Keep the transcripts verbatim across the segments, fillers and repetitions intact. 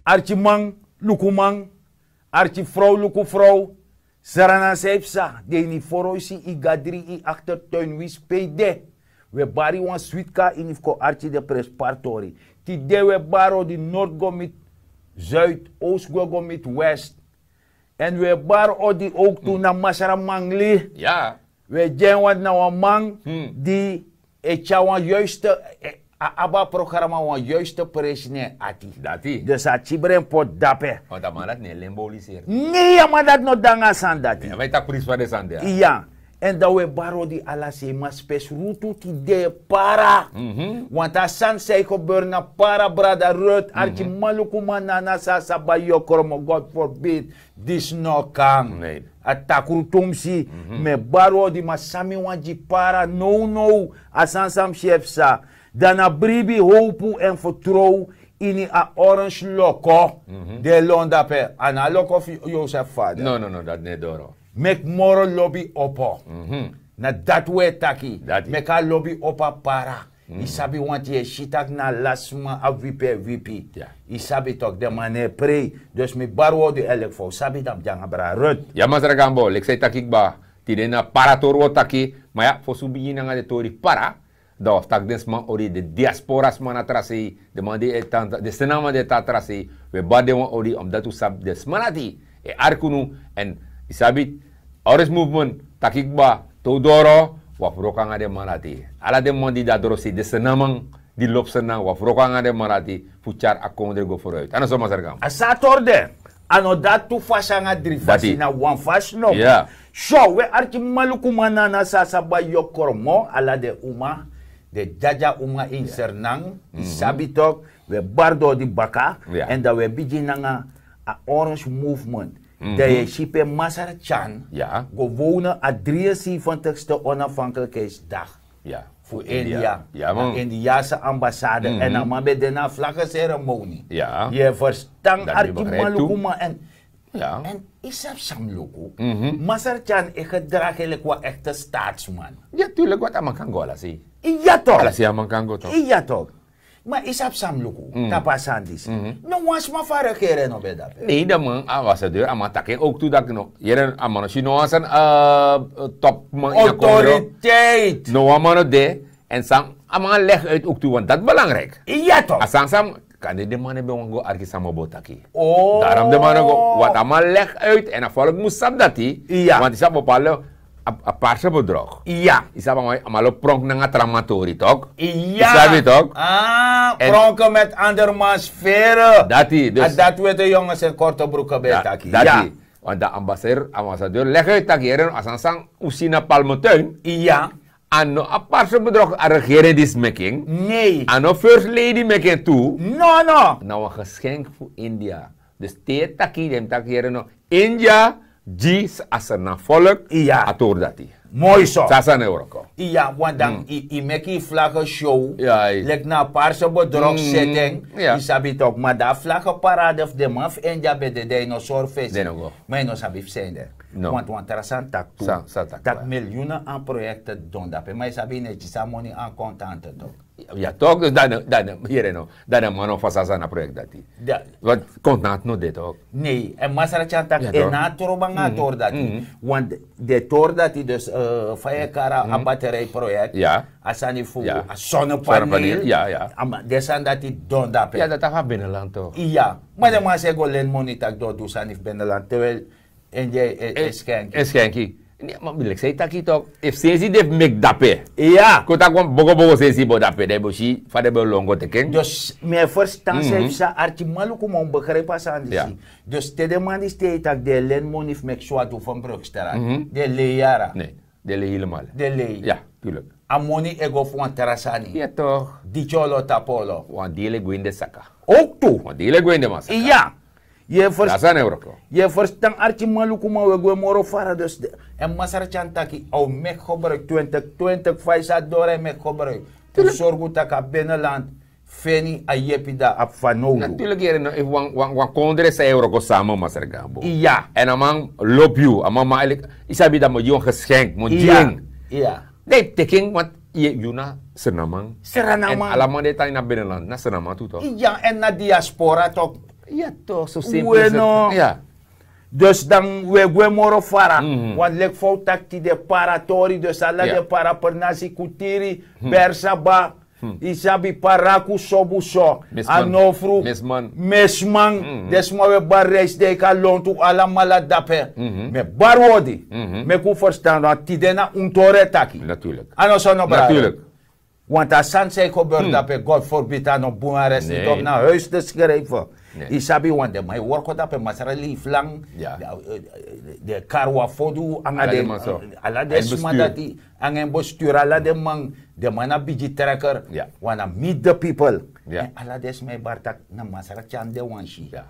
Arkiman, lukuman, arkifrow, lukufrow, srana san yu psa, den ini foroisi, yu gadri, yu aktertuin, winsi pe yu de. Wi e bari wan switi kon na ini fu kon arki den prenspari tori. Tide wi e bari odi nord go miti zuid, oost go go miti west. Èn wi e bari odi owktu na masra Mangli. Wi e gi en wanti na wan man di e tyari wan yuiste, a abi a programa wan yuiste presi na en ati. Dus a kibri en poti dape. Nei, a man dati no de nanga a sani dati. Iya. Èn dan wi e bari odi ala sei, ma spesrutu tide e para. Wanti a sani san e geberi na para, brada Rut, arkiman, lukuman, nana, sasa, bai, yokromo, God forbid. Disi no kan. A takru tumsi. Mi e bari odi, ma san mi wani gi para nownow, a sani san mi si e psa, dan na bribi, howpu èn fertrow ini a orange loko di e lon dape. A no a loko fu Yosef, fada. No, no, no, dati no e doro. Meki moro lobi opo. Na dati wi e taki. Meki a lobi opo a para. Yu sabi, wanti yu e si tak' na a lasi sma a wipi e wipi. Yu sabi tok', den man no e prei. Dus mi bari odi, elek fa wi sabi, dan mi de nanga brada Rut. Ya, masra Gambo, leki san yu taki kba, tide na para tori wi o taki. Ma ya, fosi wi bigin nanga den tori fu para, dan wi o taki den sma ori, den diaspora sma na tra sei, den man di e tan, den srenaman di e tan tra sei, wi e bari den wan ori, omdati wi sabi den sma dati e arki unu. Èn yu sabi, Orange Movement, taki kba, te wi doro, wi abi wroko nanga den man dati. Ala den man di de na doro sei, den srenaman di lobi srana, wi abi wroko nanga den man dati fu tyari a kondre go foruit. A no so, masra Gambo? A so a tori de. A no de tu fasi nanga dri fasi, na wan fasi no. So wi, arkiman, lukuman, nana, sasa, bai, yokromo, ala den uma, den dyadya uma ini Sranan, yu sabi tok', wi e bari odi baka. Èn dan wi e bigin nanga a Orange Movement. Dan yu e si pe masra Tyan go wownu a drieënzeventigste onafhankelijkheidsdag fu India. A Indiase ambassade, èn a man ben de na a vlaggenceremonie. Yu e ferstan, arkiman, lukuman, èn yu sabi san mi luku. Masra Tyan e gedragi leki wan echte staatsman. Ya, tuurlijk, want a man kan go ala sei. Ya tok'. Ala sei a man kan go, tok'. Ya tok'. Ma yu sabi san mi luku tapu a sani disi? No wan sma fu a regering no ben de dape. Nei, den man, ambassadeur, a man taki en owktu dati no. Yere, a man no si no wan sani, eh, topman ini a kondre. Autoriteit. No wan man no de. Èn san a man legi uit owktu, want dati belangrijk. Ya tok'. A sani san, kande den man no ben wani go arki san mi bo taki. Daarom den man no go, want a man legi uit, èn a volk mus sabi dati. Want yu sabi, bepaalde a, a parse bedrog. Iya. Yu sabi, a man, a man lobi pronk nanga tra man tori, tok? Iya. Yu sabi, tok? Ah, pronken met andermans veren. Dati, dus. A dati wete jongens in korte broeken ben taki. Dati. Want de ambassadeur, ambassadeur leg uit taki, yere no, a sani san un si na Palmentuin. Iya. A no a parse bedrog a regering disi meki en. Nee. A no first lady meki en tu. No, no. Na wan geschenk fu India. Dus te yu e taki, den mus taki, yere no, India gi a Sranan volk a tori dati. Moi so. San a sani e wroko. Iya, want dan yu, yu meki yu vlaggen show. Leki na a parse bedrog setting. Yu sabi tok, ma dan a vlaggenparade fu den man fu India ben de, den no sori fesi. Den no go. Ma yu no sabi fu san ede. No. Want wan tra sani taki tu. San, san taki tu. Taki miljoenen aan projecten don dape. Ma yu sabi yu no e kisi a moni aan kontante tok. Ya tok, dus dan, dan, yere no, dan a man no fasi a sani, a project dati. Want kontant no de tok. Nee, èn Masra Tyan taki en na a trobi nanga a tori dati. Want den tori dati dus, eh, fa yu e kari a battery project. Ya. A sani fu a zonnepaneel. Zonnepaneel, ya, ya. Den sani dati don dape. Ya, dati na fu a binnenland tok. Ya, ma den man sa e go leni moni taki den o du sani fu binnenland. Terwijl India e, e, e skenki. E skenki. Nee, ma mi leki san yu taki tok. Efu sensi de fu meki dape. Iya. Kon taki wan bogo bogo sensi bo dape, dan yu bo si fa den ben o lon go teki en. Dus mi e ferstan san yu psa, arkiman, lukuman, un begrijp a sani disi. Dus te den man disi e taki den e leni moni fu meki swatu fu Brukstraat. Den lei yara. Nee, den lei helemaal. Den lei. Ya, tuurlijk. A moni e go fu wan tra sani. Ya tok. Diki olo tapu olo. Wan deel e go ini den saka. Ook tu. Wan deel e go ini den man saka. Ya. Yu e ferstan, arkiman, lukuman, wi e gwe moro fara dus. Èn Masra Tyan taki a o meki gebruik twintig twintig, fa yu sa doro, a e meki gebruik. Fu sorgu tak' a binnenland feni a yepi di a abi fanowdu. Natuurlijk, yere no, efu wan, wan, wan kondre sa e wroko sama, Masra Gambo. Iya. Èn a man lobi yu, a man man eigenlijk, yu sabi dati mi o gi wan geschenk, mi o gi en. Iya. Dan yu teki en, want yu, yu na Sranan. Sranan. Èn ala man di e tan ini a binnenland na Sranan tu tok. Iya, èn na diaspora tok. Ya, toch, so simpel is het. Weno. Ya. Dus dan we gwe moro fara. Wan leki fa un taki tide, paratori, dus ala den para pernasi, kutiri, bersaba, yu sabi, paraku, sobu so, anofru, mesman, den sma we bari reis, den e kan lontu, alamala dape. Mi e bari odi, meki un ferstan, want tide na un tori e taki. A no so, no brada. Want a sani san e gebeur dape, God forbid, a no bun, a resi toki na huis te skrijfe. Yu sabi, want den man e worko dape, masra leiflang, den e kari wan fodu nanga den, ala den sma dati, nanga en bestuur, ala den man, den man na bigi trekker, want na meet the people. Èn ala den sma e bari taki na masra tyari den wan si. Ya.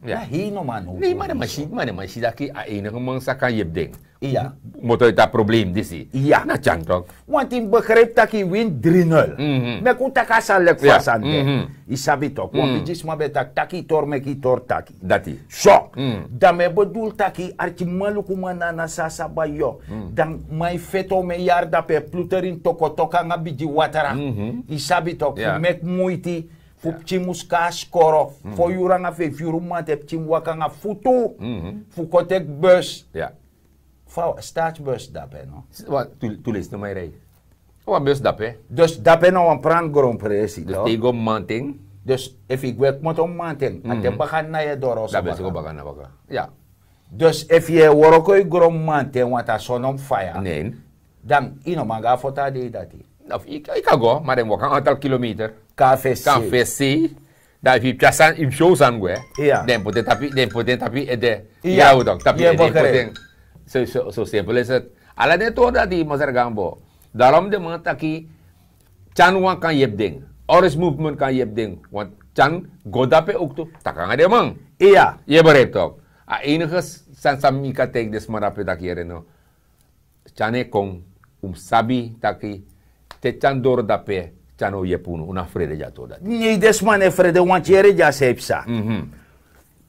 Nei, ma den man si, ma den man si taki a enige man sa kan yepi den. Iya. Moto yu taki a problem disi. Iya. Na tyan tok. Want yu mus begrijpi taki yu wini dri nul. Meki un taki a sani leki fa a sani de. Yu sabi tok. Wan pikin sma ben taki, taki yu tori meki yu tori taki. Dati. So. Dan mi e bedoel taki arkimanlukuman na, na sasaba yo. Dan man e feti omen yari dape, e pluteri ini tokotoki nanga bigi watra. Yu sabi tok. Fu meki muiti fu pikin mus kon na skoro, fo yuru nanga feifi yuru mamanten pikin mus waka nanga futu fu kon teki bus. Fa, staatsbus dape, no? Tu leisi no man e rei. Wan bus dape. Dus dape na wan pran gronpresi, dus te yu go mamanten. Dus efu yu gwe kmoto mamanten, a te baka na yu e doro so baka. Dape so go baka na baka. Ya. Dus efu yu e wroko yu gron mamanten, want a son no mus faya. Nen. Dan yu no man go na foto a dei dati. Of yu kan go, ma den mus waka antal kilometer. Kan fesi. Kan fesi. Dan efu yu tyari sani, yu mus show sani gwe. Iya. Den poti en tapu, den poti en tapu yu ede. Iya. Yu mus taki tapu yu ede, yu poti en. So, so, so simpel is het. Ala den tori dati, masra Gambo. Daarom den man taki, tyan wan kan yepi den. Orange Movement kan yepi den. Want tyan go dape ook tu. Taki nanga den man. Iya. Yu e begrijpi tok. A enige sani san mi kan taigi den sma dape, taki yere no. Tyan e kon, un mus sabi taki te tyan doro dape, tyan no o yepi unu, un no abi frede dya tori dati. Nei, den sma no e frede, want yere dya san yu psa.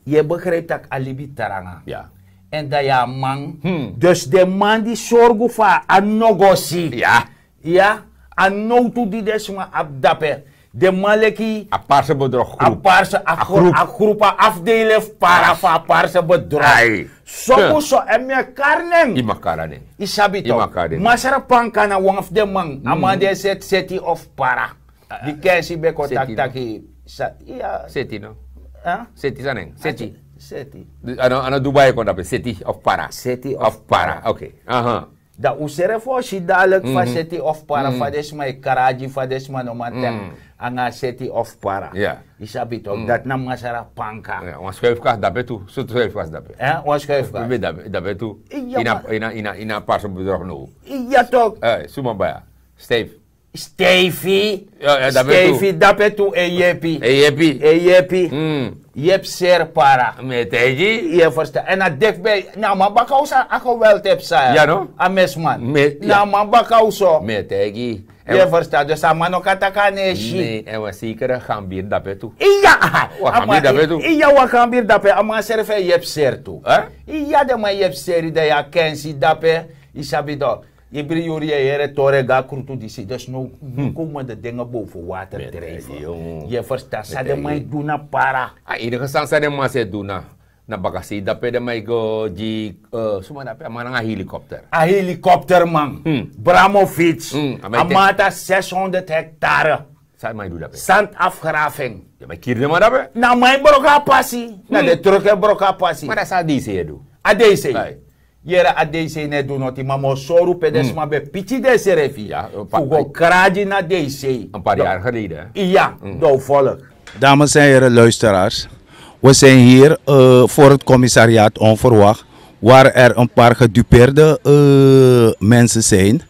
Yu e begrijpi taki a libi tranga. Ya. Èn dan yu a man. Dus den man di sorgu fu a no go si. Ya. Ya, a nowtu di den sma abi dape. Den man leki a parse bedrog, a parse, a groep, a afdeling fu para fu a parse bedrog. Ai. Sobu so, èn mi e kari nen. Yu mag kari a nen. Yu sabi tok. Masra Panka na wan fu den man. A man di e seti seti of para. Di Kensi ben kon taki taki, ya. Seti no. Seti san nen. Seti. Seti. A no, a no Dubai e kon dape, seti of para. Seti of para. Oké. Aha. Dan un srefi o si dadelijk fa seti of para, fa den sma e kraji, fa den sma no man teki nanga seti of para. Yu sabi tok, dati na Masra Panka. Wan schuifkast dape tu, so tu schuifkast dape. Wan schuifkast dape tu. Ini a parse bedrog now. Ya tok. Suma baya. Stijf. Stijfi. Stijfi dape tu e yepi. E yepi. E yepi. Yepi seri para. Mi e taigi. Yu e ferstan. Èn a deki ben, na a man baka oso a geweld e psa ya. Ya no? A mesman. Na a man baka oso. Mi e taigi. Yu e ferstan, dus a man no kan taki a no e si. Nei, èn wan sekere gambiri dape tu. Iya. Wan gambiri dape tu. Iya, wan gambiri dape. A man srefi e yepi seri tu. Iya, den man yepi seri, dan yu a Kensi dape. Yu sabi tok. Ibri yuru yu e yere tori e go na krutu disi. Dus now, nu kon man de dengen boven water drijven. Yu e ferstan, san den man e du na para. A enige sani san den man sa e du na, na bakasei dape den man e go gi, suma dape, a man nanga helikopter. A helikopterman. Bramovic. A man abi zeshonderd hectare. San a man e du dape? Zandafgraving. Ya, man e kiri den man dape. Na a man e broko a pasi. Na den truck e broko a pasi. Ma dati san a deisei e du? A deisei. Yere, a deisei no e du noti, ma mi o sori un pe den sma ben piki densrefi fu go kraji na deisei. Een paar jaar geleden, hè? Iya, dan un volg. Dames en heren luisteraars, we zijn hier eh, voor het commissariaat Onverwacht, waar er een paar gedupeerde eh, mensen zijn.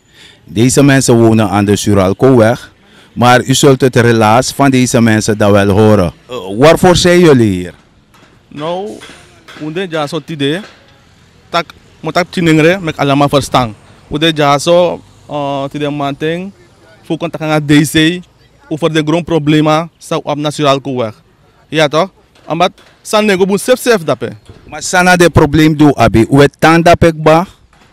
Deze mensen wonen aan de Suralcoweg, maar u zult het relaas van deze mensen dan wel horen. Eh, waarvoor zijn jullie hier? Now, un de dyaso tide, tak, mi o taki pikin nengre, meki ala man ferstan. Un de dyaso, eh, tide mamanten, fu kon taki nanga deisei, over den gronproblema san un abi na Suralcoweg. Ya toch? Omdat san no e go bun sefsef dape. Ma san na den problem di un abi, un e tan dape kba?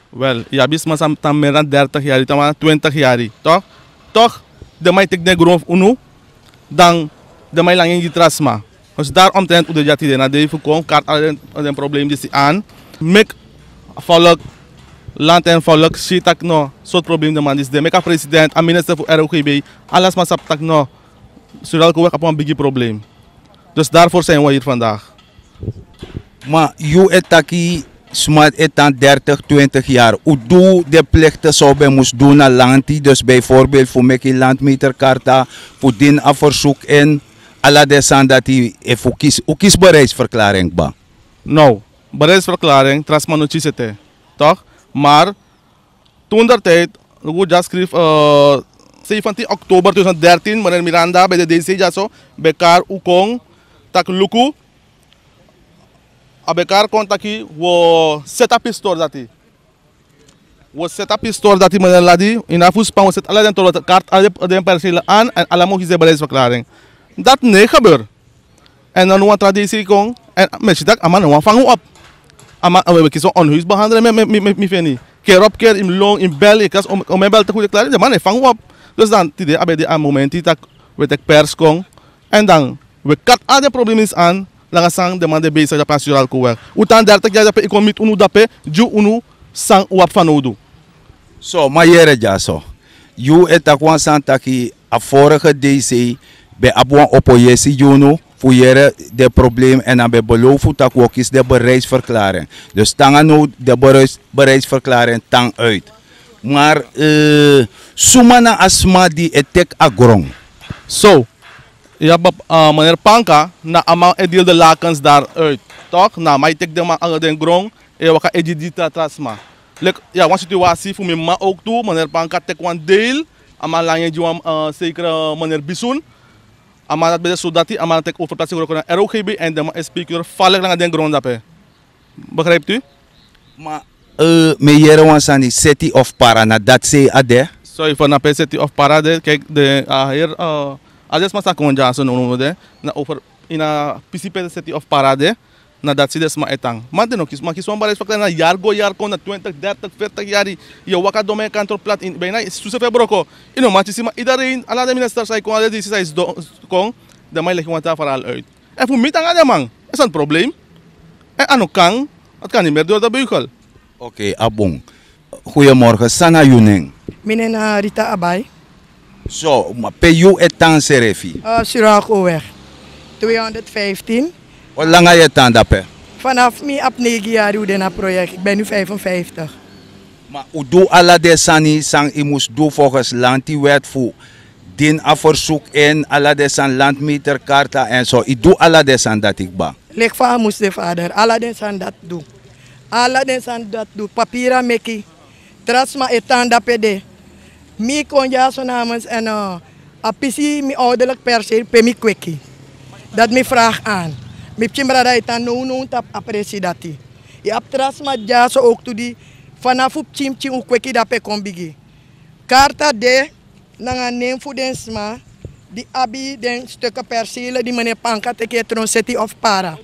Wel, yu abi sma san tan meri dan dertig yari, tan wan twintig yari, toch? Toch, den man e teki den gron fu unu, dan den man e langa en gi tra sma. Dus daarom ten u de dya tide na dei fu kon karti ala den, den problem disi aan. Meki a volk, land en volk si taki no, sortu problem den man disi de. Meki a president, a minister fu R O G B, ala sma sabi taki no, Suralco weg abi wan bigi problem. Dus daarvoor zijn we hier vandaag. Ma yu e taki sma e tan dertig, twintig yari. Un du den plikti san un ben mus du na lanti. Dus bijvoorbeeld fu meki landmeterkarta, fu dini a verzoek in, ala den sani dati, efu un kisi, un kisi bereisverklaring kba. No, bereisverklaring tra sma no kisi ete. Toch? Maar toentertijd, luku, dya skrifi, eh, zeventien oktober tweeduizend dertien, meneer Miranda bij de D C dyaso ben kari un kon taki luku, a ben kari kon taki wi o seti a pisi tori dati. Wi o seti a pisi tori dati, meneer Ladi, ini a fu span wi o seti ala den tori, wi o karti ala den, den percelen aan en ala mus gi den bereisverklaring. Dati no e gebeur. En dan wan tra D C kon, en mi e si taki a man no wani fangu op. A man, a man e kisi wan onhuis behandel, mi, mi, mi, mi, mi feni. Keri op keri, yu mus lon, yu mus bel, yu kan, o, o, mi e bel te goed klaar, den man no e fangu op. Dus dan, tide a ben de a momenti taki wi e teki pers kon. En dan, wi e karti ala den problemen disi aan, langa san den man de bezig dyape na Suralco weg. Un tan dertig yari dyape, yu kon miti unu dape, gi unu san un abi fanowdu. So, ma yere dyaso. Yu e taki wan sani taki a vorige D C ben abi wan opoyesi gi unu fu yere den problem en a ben belofu taki wi o kisi den bereisverklaring. Dus te nanga now den bereis-, bereisverklaring tan uit. Maar, eh, suma na a sma di e teki a gron? So, yu abi, eh, meneer Panka, na a man e deel de lakens daaruit. Toch? Na a man e teki den man, eh, den gron, e waka e gi tra, tra sma. Leki, ya, wan situasi fu mi mama ook tu, meneer Panka teki wan deel, a man langa en gi wan, eh, zekere meneer Bisun. A man dati ben de so dati, a man teki over plasi gron kon na R O G B en den man e speculeer falek langa den gron dape. Begrijpt u? Ma, eh, mi e yere wan sani, seti of para, na dati sei a de? Zuiver, na pe seti of para de, kijk, de, a heri, eh, a den sma san kon dyaso now, now de, na over, ini a pisi pe seti of para de, na dati sei den sma e tan. Ma den no kisi, man kisi wan bereisverklaring, na yari go yari kon, na twintig, dertig, veertig yari, yu e waka domo e kantor plat ini, bijna yu susu fu e broko. Yu no man kisi, ma iedereen, ala den ministers san e kon, ala den D C's san e sidon kon, den man e legi wan tra verhaal uit. Efu mi tan nanga den man, is een probleem. En a no kan, dat kan niet meer door de beugel. Oké, a bun. Goedemorgen, san na yu nen? Mi nen na Rita Abai. So, ma pe yu e tan srefi? Eh, Suralcoweg tweehonderdvijftien. Hoe langa yu e tan dape? Vanaf mi abi negen yari un de na project, ik ben nu vijfenvijftig. Ma un du ala den sani san yu mus du volgens lantiwet fu dini a verzoek in, ala den sani, landmeterkarta en so. Yu du ala den sani dati kba? Leki fa a mus de, vader. Ala den sani dati du. Ala den sani dati du. Papira meki. Tra sma e tan dape de. Mi kon dyaso namens en, eh, a pisi mi ouderlijk perceel pe mi kweki. Dati mi vraag aan. Mi pikin brada e tan nownow tapu a presi dati. Yu abi tra sma dyaso ook tu di fanafu pikin pikin un kweki dape kon bigi. Karta de nanga nen fu den sma di abi den stukken percelen di meneer Panka teki e tron seti of para.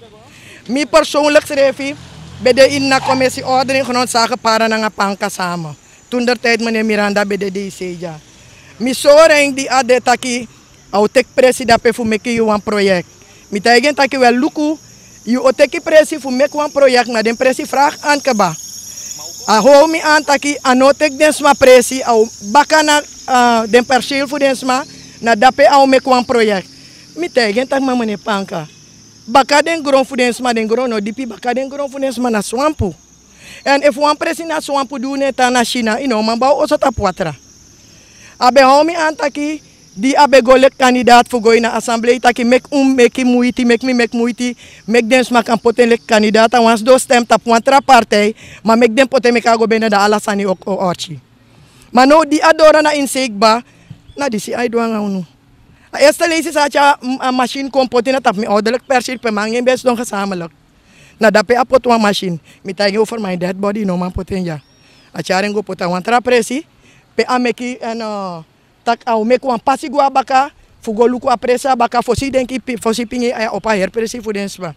Mi persoonlijk srefi ben de ini a commissie ordening, grondzaken, para nanga Panka samen. Toen der tijd meneer Miranda ben de D C dya. Mi sori en di a de taki a o teki presi dape fu meki yu wan project. Mi taigi en taki wel luku, yu o teki presi fu meki wan project, ma den presi vraag aan kba. A hou mi aan taki a no o teki den sma presi, a o baka na, ah, den perceel fu den sma, na dape a o meki wan project. Mi taigi en taki ma meneer Panka, baka den gron fu den sma, den gron no dipi, baka den gron fu den sma na swampu. En efu wan presi na swampu di un e tan na China, yu no man bow oso tapu watra. A ben hou mi aan taki, di a ben go leki kandidaat fu go ini a assemblee, taki meki un meki muiti, meki mi meki muiti, meki den sma kan poti en leki kandidaat. A wani sidon stem tapu wan tra partij, ma meki den poti en, meki a go bende, dan ala sani o, o orti. Ma now di a doro na ini sei kba, na disi a e du nanga unu. A eerste leisi san a tyari a, a masin kon poti na tapu mi ouderlijk perceel pe mi nanga en ben sidon gezamenlijk. Na dape a poti wan masin. Mi taigi en over my dead body, no man poti en dya. A tyari en go poti na wan tra presi. Pe a meki en, eh, taki a o meki wan pasi go na baka fu go luku a presi na baka, fosi denki pi-, fosi pingi a ya opo a heri presi fu den sma.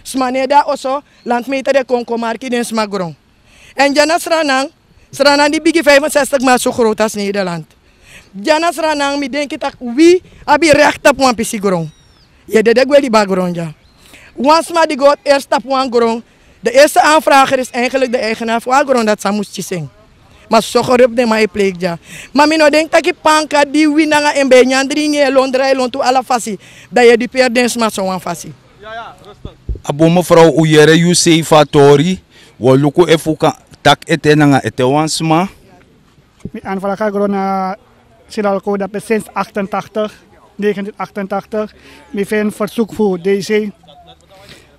Sma no e de na oso, landmeter e kon, kon marki den sma gron. En dya na Sranan, Sranan di bigi vijfenzestig maal zo groot als Nederland. Dya na Sranan, mi denki taki wi abi recht tapu wan pisi gron. Yu e dede gwe libi a gron dya. Wan sma di go ersi tapu wan gron, de erste anfrager is eigenlik de eigenar fu a gron dati san mus kisi en. Ma soso gerupu den man e pleik dya. Ma mi no denki taki Panka di wi nanga en ben e nyan dringi e lon drai lontu ala fasi, dan yu e dipi eri den sma sowan fasi. A bun, mefrow, un yere yu sei fu a tori. Wi o luku efu un kan taki ete nanga ete wan sma. Mi anfraga gron na Siralco dape sinds achtentachtig, negentien achtentachtig. Mi feni verzoek fu D C.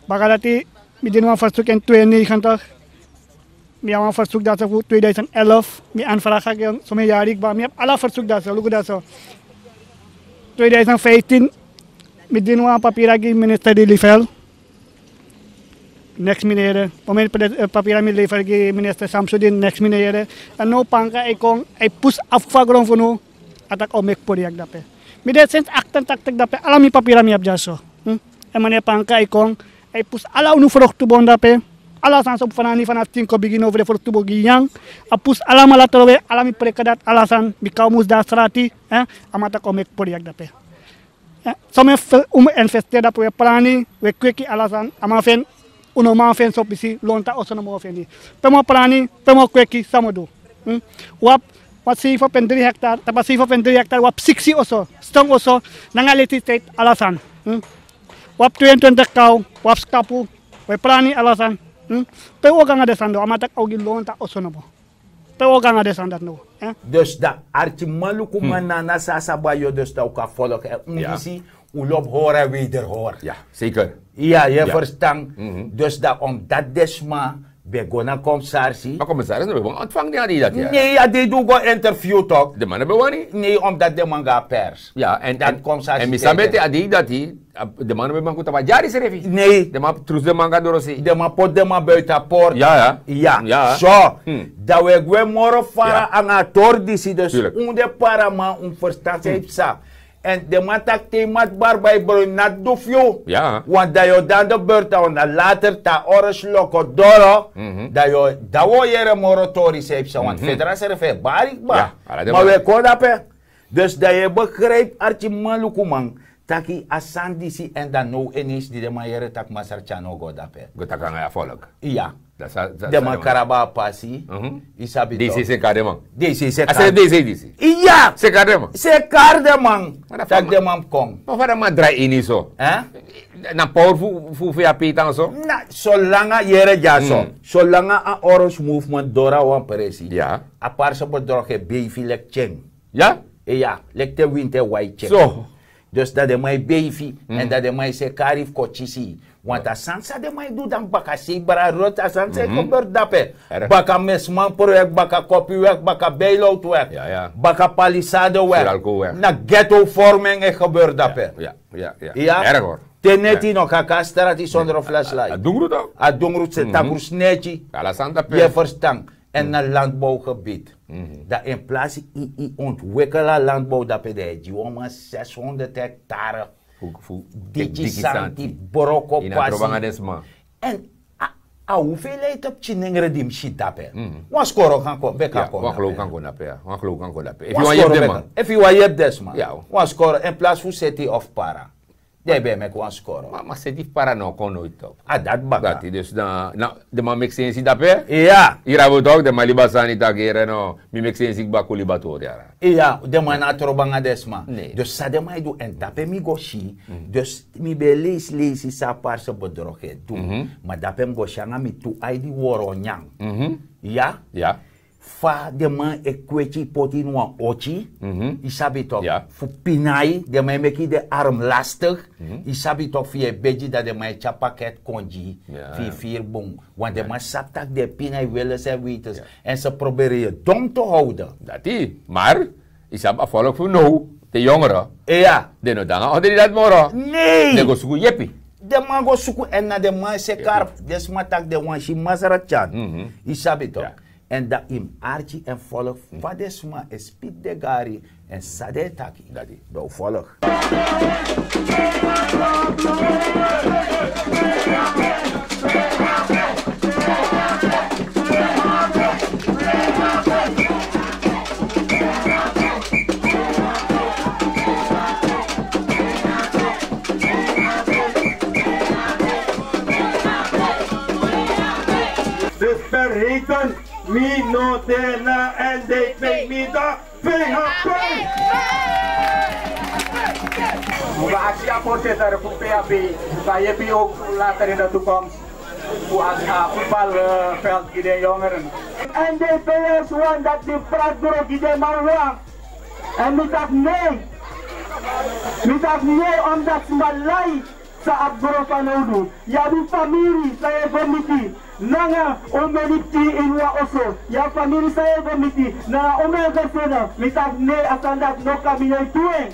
Baka dati mi dini wan verzoek in tweeënnegentig. Mi abi wan verzoek dati fu tweeduizend elf. Mi anfraga gron, so mi yari kba. Mi abi ala verzoek dati, luku dati. Tweeduizend vijftien, mi dini wan papira gi minister di Liefel. Neks mi no yere. Momenti papira mi lever gi minister Samsudin, neks mi no yere. Dan now Panka e kon, a e pusu a fufu a gron fu unu. A taki a o meki project dape. Mi de sinds achtentachtig dape, ala mi papira mi abi dyaso. En meneer Panka e kon, a e pusu ala unu vruchtubon dape. Ala sani so fanani, fanafu tin kon bigin over de vruchtubon gi nyan. A pusu alamala trowe, ala mi preke dati, ala sani, mi kon mus de na strati. A man taki a o meki project dape. So mi e investeri dape, wi e prani, wi e kweki ala sani, a man feni, un no man feni so pisi, lontu a oso no man feni. Pe mi o prani, pe mi o kweki, san mi o du. Wi abi wan seifen punt dri hectare, tapu a seifen punt dri hectare wi abi siksi oso, strong oso, nanga elektriciteit, ala sani. Wi abi tweeëntwintig kaw, wi abi skapu, wi e prani ala sani. Pe wi o go nanga den sani dati, a man taki a o gi lontu a oso no man. Pe wi o go nanga den sani dati now. Dus dan arkimanlukuman, na na san a sabi a yu, dus dan un kan volg en un disi, un lobi hori en wederhori. Ya, zeker. Ya, yu e verstan. Dus dan omdati den sma ben go na komisarisi. Ma komisarisi no ben wani ontvangi den a dei dati. Ne, a dei di un go interview tok. Den man no ben wani. Ne, omdati den man go na pers. Ya, en komisarisi, en mi sabi ete a dei dati. Den man no ben man kon tapu a dyari srefi. Ne. Den man trusu den man go na dorosei. Den man poti den man buiten a portu. Ya, ya. Ya. So dan wi e gwe moro fara nanga a tori disi, dus un de paraman, un ferstan san yu psa. En den man taki te yu mati barba e broi nati du fu yu. Want dan yu o de na de beurt, dan wan na later te a orange loko doro, dan yu o, dan wi o yere moro tori san yu psa, want fedra srefi e bari kba. Ma wi e kon dape. Dus dan yu e begrijpi arkimanlukuman, taki a sani disi, en dan now ineens di den man yere taki Masra Tyari no o go dape. Go taki nanga a volk. Ya. Den man kari a pasi. Yu sabi tok. D C seka den man. D C seka. A srefi D C disi. Ya. Seka den man. Seka den man. Taki den man kon. Ma fa den man drai ini so? Na power fu, fu, fu yu a pei tan so? Na solanga, yere dyaso. Solanga a orange movement doro na wan presi, a parse bedrog e beifi leki tyen. Ya? Ya, leki te winti e wai tyen. So. Dus dan den man e beifi, en dan den man e seki hari fu kon kisi yu. Want a sani san den man e du dan baka sei, bra Rot, a sani san e gebeur dape. Baka Mesman project, baka Kopiweg, baka Bijloutweg, baka Palisadeweg. Na ghettovorming e gebeur dape. Ya, ya. Te neti no kan kon a strati sondro flashlight. A dungru tok. A dungru, takru sneki. Ala sani dape. Yu e ferstan. En na landbouwgebied. Dan in plaats yu, yu ontwikkel a landbouw dape, dan yu e gi wan man zeshonderd hectare. Fu, fu diki, diki santi, santi, broko pasi. En a, a hoeveelheid pikin nengre di mi si dape. Wan skoro kan kon, ben kan kon dape. Wan geloof kan kon dape, ya. Wan geloof kan kon dape. Efu yu wani yepi den man. Efu yu wani yepi den sma. Wan skoro, in plaats fu seti of para. Den ben meki wan skoro. Ma, ma seti fu para no kon noiti tok. A dati baka. Dati dus na, na, den man meki sensi dape. Ya. Yu abi tok, den man libi a sani taki yere no, mi meki sensi kba, kon libi a tori yara. Ya, den man no abi trobi nanga den sma. Ne. Dus san den man e du, en dape mi go si. Dus mi ben e leisi, leisi san a parse bedrog e du. Ma dape mi go si nanga mi tu ai di wrowrowyan. Ya. Ya. Fa den man e kweki poti ini wan oti, yu sabi tok, fu pina yu, den man e meki den arm lastig, yu sabi tok, fu yu e begi dan den man e tyari paket kon gi yu, fu yu firi bun. Want den man sabi tak' den e pina yu, willens en wetens. En ze proberen je dom te houden. Dati, maar yu sabi a volk fu now, de jongeren, den no de nanga onder di dati moro. Nee. Den go suku yepi. Den man go suku en na den man e seki arki, den sma taki den wani si Masra Tyari. Yu sabi tok. En dan yu mus arki en volg fa den sma e spiti den gari en san den e taki. Dati. Dan un volg. Heiten mi no de na N D P, mi de P H P. Un ga aksi a voorzitter fu P H P, un ga yepi ook later in de toekomst fu a, a voetbalveld gi den jongeren. N D P'ers wani dati mi prati dro gi den man wan. Èn mi taki nei. Mi taki nei, omdat sma lai san abi gron fanowdu. Yu abi famiri san yu e go miti. Nanga omeni pikin ini wan oso. Yu abi famiri san yu e go miti. Nanga omeni gesinde. Mi taki nei, a sani dati no kan, mi no e du en.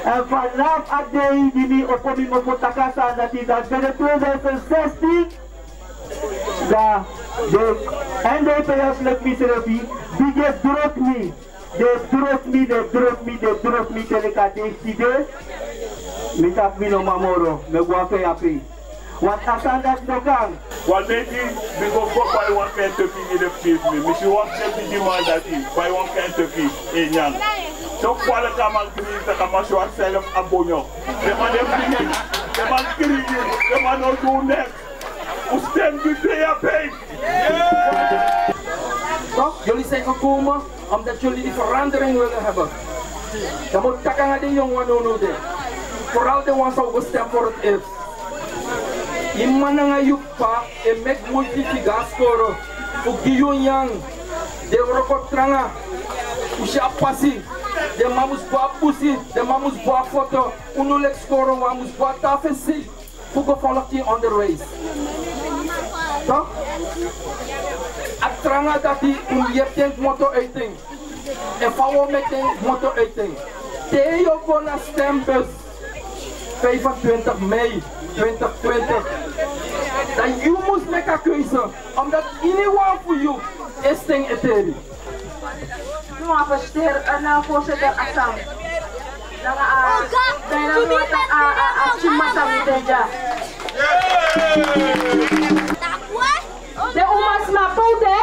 Èn vanaf a dei di mi opo mi mofo taki a sani dati, dati ben de tweeduizend zestien. Dan den N D P'ers leki misrefi bigin e druk mi. Den e druk mi, den e druk mi, den e druk mi te leki a dei fu tide. Mi taki mi no man moro, mi e go na P H P. Want a sani dati no kan. Wan dei di mi go go bai wan Kentucky gi den pikin fu mi. Mi si wan pikin bigi man dati bai wan Kentucky e nyan. Toevallig a man krin, taki a man si wan self a bonyo. Den man de fini. Den man krin, den man no du neks. Un stem gi P H P. Toch, jullie zijn gekomen omdat jullie die verandering willen hebben. Dan moet takanga de jongen no no de. Vooral de ones who go stem voor het eerst. Yu mma nanga yu p'pa e meki moeite fu go na skoro fu gi yu nyan. Den wroko tranga. Un si a pasi. Den man mus go na busi, den man mus go na foto. Unu leki skoro wan mus go na tafesi fu go folg in onderwijs. Toch? A tranga dati un yere den kmoto uiting. Èn fa un o meki den kmoto uiting. Te yu o go na stembus vijfentwintig mei twintig twintig. Dan yu mus meki a keuze. Omdat iniwan fu yu e sten eteri. Mi wani felisiteri, eh, na voorzitter Asang. Nanga a, bijna mi wani taki a, a, a, Chimasa mi ben dya. Den umasma, pe un de?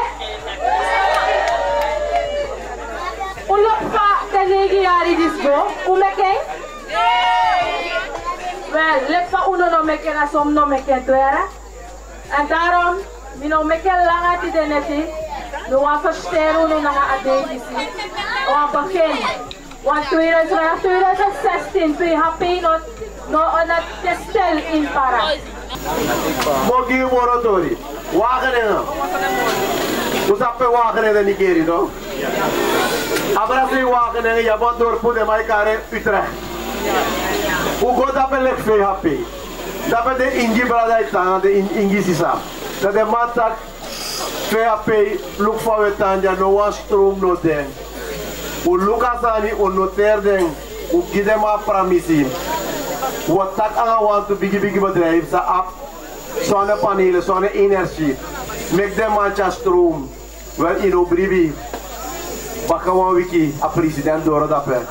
Un lobi fa den neigi yari disi go, un meki en? Wel, leki fa unu no meki en, na so mi no meki en tu, yere. En daarom, mi no meki en langa tide neti. Mi wani felisiteri unu nanga a dei disi. Wan begin. Wan tweeduizend, vanaf tweeduizend zestien, P H P no, no, no, te stel in Para. Mi o gi yu moro tori. Wageningen. Un sabi pe Wageningen de, Nigeri, no? Abra sei Wageningen, yu abi wan dorpu den man e kari Utrecht. Un go dape leki P H P. Dape den Ingi brada e tan, den In-, Ingi sisa. Dan den man taki P H P, luku fa un e tan dya, no wan stroom no de. Un luku a sani, un noteri den, un gi den man pramisi. Un o taki nanga wantu bigi bigi bedrijf san abi zonnepanelen, zonne-energie. Meki den man tyari stroom. Wel, yu no bribi. Baka wan wiki, a president doro dape.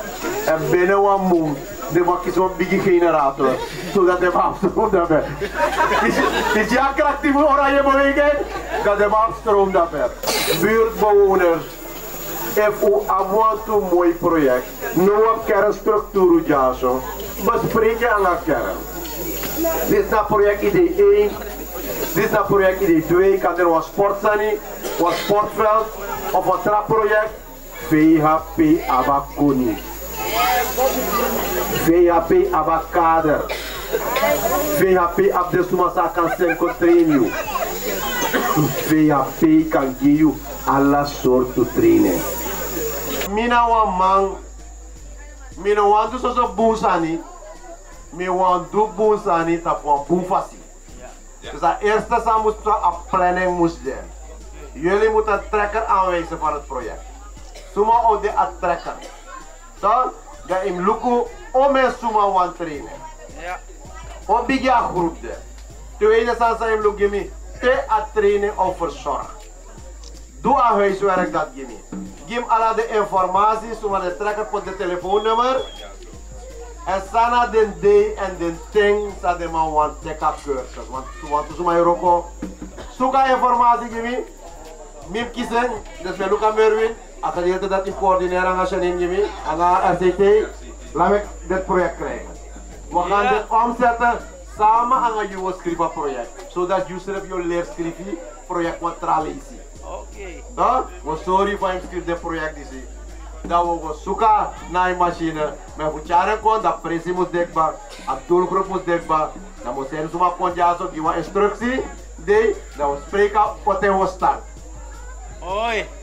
Èn binnen wan mun, den man kisi wan bigi generator. Zodat den man abi stroom dape. Yu si, yu si a krakti fu Oranje Beweging? Dan den man abi stroom dape. Buurtbewoners, efu un abi wantu moi project, no wan kernstructuur dyaso, bespreki nanga kern. Disi na project idee één, disi na project idee twee, kan de wan sportsani, wan sportveld of wan tra project. P H P abi a koni. P H P abi a kader. P H P abi den suma san kan seni kon train yu. P H P kan gi yu ala sortu training. Mi na wan man, mi no wani du soso bun sani. Mi wani du bun sani tapu wan bun fasi. Dus a eerste san mus, a planning mus de. Jullie moeten trekker aanwijzen van het project. Suma o de a trekker. Dan, dan yu mus luku omeni suma wani trainen. O bigi a groep de. Tweede sani san yu mus luku gi mi, te a training o verzorg. Du a huiswerk dati gi mi. Gi mi ala den informasi, suma den trekker, poti den telefoonnummer. Èn san na den dei èn den ten san den man wani teki a cursus. Want, want suma e wroko. Suku a informasi gi mi. Mi mus kisi en, dus mi e luku a Merwin, a gedeelte dati yu coördineer nanga Shanine gi mi, nanga R C T, laat mi dit project krijgen. We gaan dit omzetten, samen nanga yu o skrifi a project. Zodat yu srefi o leri skrifi project wan tra leisi. Wi o sori fa yu mus kiri den proyekti disi. Dan wi o go suka na a yu masini. Ma efu tyari en kon dan presi mus de kba, a doelgroep mus de kba. Dan wi o seni suma kon dyaso gi wan instruksi. Dei, dan wi o spreki a ote wi o start.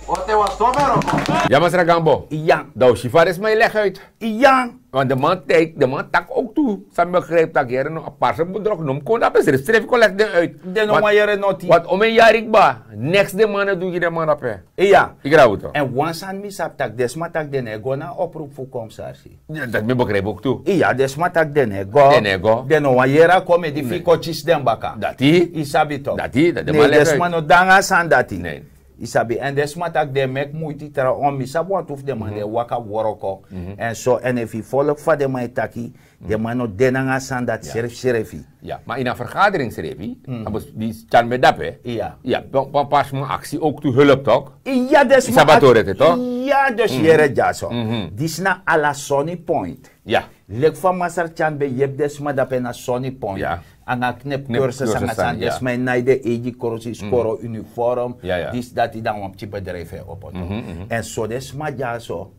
Ote wi o somero kon. Ya masra gambo. Ya. Dan wi o si fa den sma e legi uit. Ya. Want de man tijg de man taki ook tu. San mi begrijp taki here no a parse bedrog no mus kon dape srefsrefi kon legi den uit. Den no wan here noti. Want om en yari kba. Neks den man no du gi den man dape. Iya. Igrabuto. En wan sani mi sabi taki den sma taki den no e go na a oproep fu komsarsi. Dat mi begrijp ook tu. Iya, den sma taki den no e go. Den no e go. Den no wan yere a komedi fu yu kon kisi den baka. Dati. Yu sabi tok. Dati dati den man leki uit. Den sma no de nanga a sani dati. Yu sabi en den sma taki den e meki muiti tra on mi sabi wantu fu den man di e waka wroko. En so en efu yu folku fa den man e taki, den man no de nanga a sani dati srefsrefi. Ya ma ini a vergadering srefi, a mus di tyari mi dape. Ya. Wan pasi man aksi ook tu hulp tok. Ya den sma sabi a tori ete tok. Ya dus yere dyaso. Disi na ala soni point. Ya. Leki fa masra tyari ben yepi den sma dape na soni point. Nanga knip kursus nanga sani den sma e nai den eigi krosi skoro uniform. Disi dati dan wan pikin bedrijfu e opo tok. En so den sma dyaso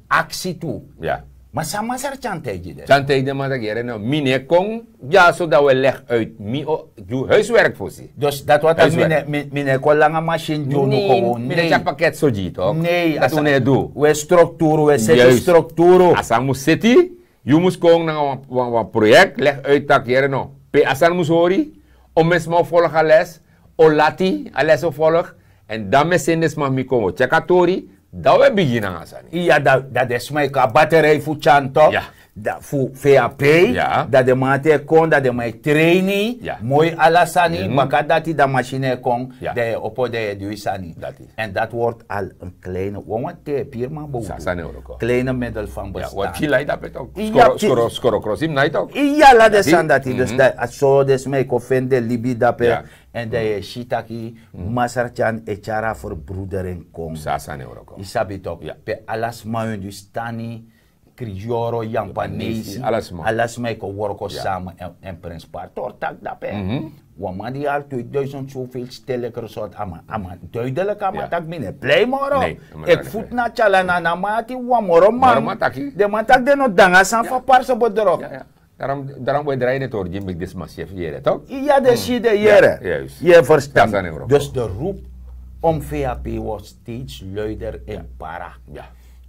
aksi tu. Ma san masra tyari taigi den? Tyari taigi den man taki here no mi no e kon dyaso dan wi e legi uit mi o gi wi huiswerk fosi. Dus dati wani taki mi no e kon langa masin gi unu kon. Mi no e tyari paket so gi yu tok. Nei dati wi no e du. Wi e strukturu wi e seti strukturu. A sani mus seti. Yu mus kon nanga wan proyekti legi uit taki here no pe a sani mus hori. O mi sma o folgu a les, o lati a les o folgu. Èn dan mi e seni den sma fu mi kon wi o tyeki a tori. Dan wi e bigin nanga a sani. Iya dan den sma e kon a baterei fu tyanto, fu fei a pei. Dan den man ati e kon dan den man e treini moi ala sani baka dati dan masini e kon. Dan yu e opo dan yu e du yu sani. Èn dati wortu al en kleine wawan te piri man bow du. Kleine middel fan bestan. Wi abi gi lai dape tok. Skoro krosi mi nai tok. Iya ala den sani dati dus a so den sma e kon feni den libi dape. Èn dan yu e si taki masra tyan e tyari a ferbroedering kon. Yu sabi tok pe ala sma hindustani, kriyoro, yampanesi, ala sma e kon worko sama. Èn prinspari tori taki dape wan man di hari tweeduisend soveel stel lekker sort a man a man duidelik a man taki mi no e plei moro. Eki futu na tyala na na man ati wan moro man. Den man taki den no de nanga sani fu a parse bedrog. Darom wi e drai ini a tori gi mi meki den sma si efu yere tok. Iya den si den yere. Yu e ferstan? Dus de roep om vap word steeds luider in para.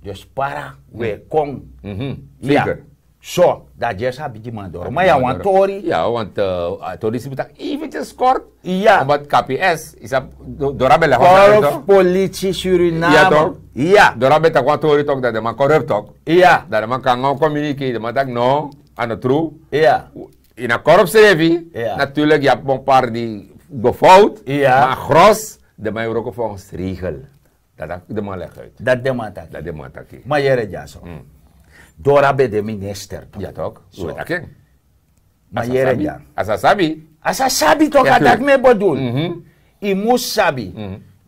Dus para wi e kon. Ya. So dan a gersi a bigiman doro ma ya wan tori. Ya want a tori disi mus taki eventjes kort. Ya want kps yu sabi dora ben legi wan tori tok. Politie suriname. Ya dora ben taki wan tori tok dan den man korupt tok. Ya dan den man kon nanga wan kominike den man taki no. A no tru. Ya ini a korupt srefi. Natuurlik yu abi wan par di go fout ma a gros den man e wroko volgens regel. Dati den man legi uit. Dati den man taki. Ma yere dyaso. Dora ben de minister tok. Ya tok. Ma yere dya. A sa sabi. A sa sabi tok a dati mi e bedul. Yu mus sabi.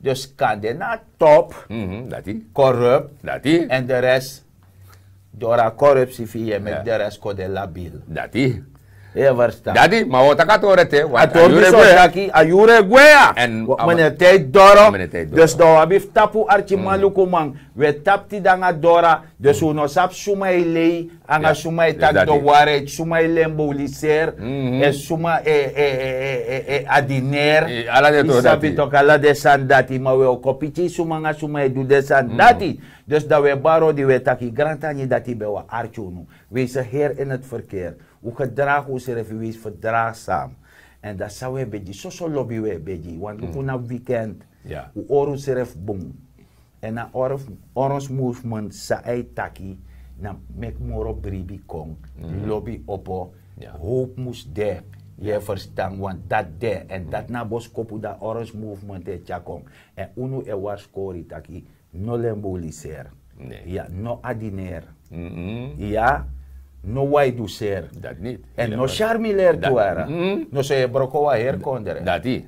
Dus kan de na a top, korupt, èn de res. Dora korupsi fu yu e meki de res kon de labil. Dati. Yu e ferstan? Dati ma wi o taki a tori ete. A tori disi o taki a yuru e gwe ya. Mene tijdi doro. Dus dan wi abi fu tapu arkimanlukuman. Wi e tapu tide nanga dora. Dus wi no sabi suma e lei nanga suma e taki de wari suma e lemboliseri. Èn suma e adineri. Yu sabi toki ala den sani dati ma wi o kon piki suma nanga suma e du den sani dati. Dus dan wi e bari odi wi e taki grantangi dati ben wi a arki unu. Wesi heri ini a ferkeri. Un gedragi unsrefi wesi ferdragsam. Èn dan san un e begi soso lobi un e begi want luku na weekend. Un hori unsrefi bun. Èn na orange movement san a e taki na meki moro bribi kon. Lobi opo. Howpu mus de. Yu e ferstan want dati de èn dati na a boskopu dan orange movement e tyari kon. Èn unu e wari skori taki no lemboliseri. Ya no adineri. Ya no waiduser. Èn no syarmileri tu wara. No so yu e broko wan heri kondre. Dati.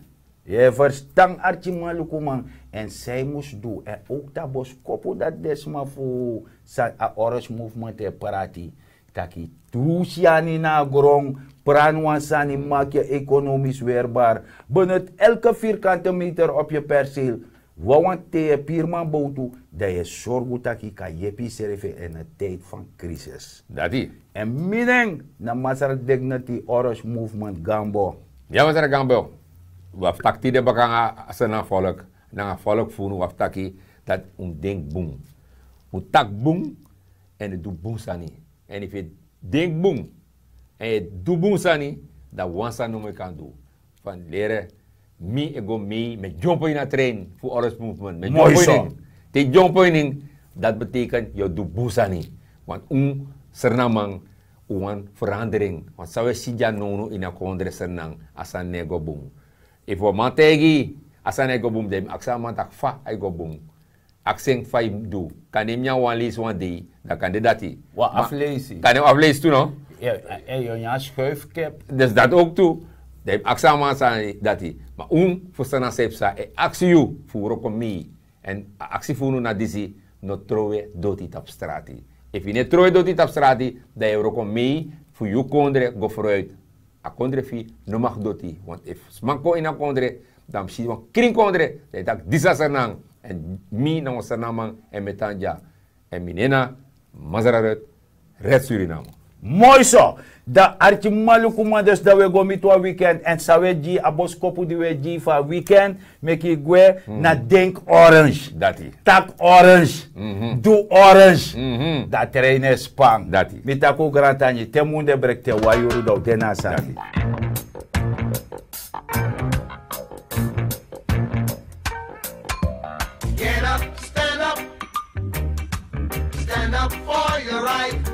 Yu e ferstan arkimanlukuman. Èn san yu mus du èn owktu a boskopu dati den sma fu san a orange movement e prati. Taki trusi yani na a gron. Prani wan sani maki yu ekonomis werbar. Benut elke virkante meter op yu perseil. Wawan te yu e piri man bowtu, dan yu e sorgu tak' yu kan yepi yusrefi ini a tijd fan krisis. Dati. Èn mi nen na masra dignity orange movement gambo. Ya masra gambo. Wi abi taki tide baka nanga a sena folk, nanga folk fu unu wi abi taki, dati un mus denki bun. Un taki bun. Èn du bun sani. Èn efu yu e denki bun, èn yu e du bun sani, dan wan sani nomo yu kan du. Fan lere, mi e go mei, mi e dyompo ini a trein fu orange movement, mi e dyompo ini en. Te yu dyompo ini en, dati beteken yu o du bun sani. Want un srnaman, un wani ferandering. Want san un e si dya nownow ini a kondre srnan, a sani no e go bun. Efu wan man taigi yu a sani no e go bun, dan yu mus aksi a man taki fa a e go bun. Aksi en fa yu mus du. Kande mi nyan wan leisi wan dei, dan kande dati. Wan afleisi. Kande wan afleisi tu no? Yu o nyan skuifkep. Dus dati ook tu. Dan yu mus aksi a man sani dati. Ma un fu srnan san yu psa e aksi yu fu wroko mei. Èn a aksi fu unu na disi: no trowe doti tapu strati. Efu yu no e trowe doti tapu strati, dan yu e wroko mei fu yu kondre go fruit. A kondre fu yu no mag doti. Want efu sma kon ini a kondre, dan mus si wan krin kondre, dan yu taki disi a srnan. Èn mi na wan srnaman èn mi e tan dya. Èn mi nen na Masra Red, Red Suriname. Moi so. Dan arkimanlukuman, dus dan wi e go miti wan weekend. Èn san wi e gi yu, a boskopu di wi e gi yu fu a weekend, meki yu gwe na denki orange. Dati. Taki orange. Du orange. Dan a trein e span. Dati. Mi taki un grantangi, te mun de breki te wan yuru, dan un de na a sani. Get up, stand up. Stand up for your right.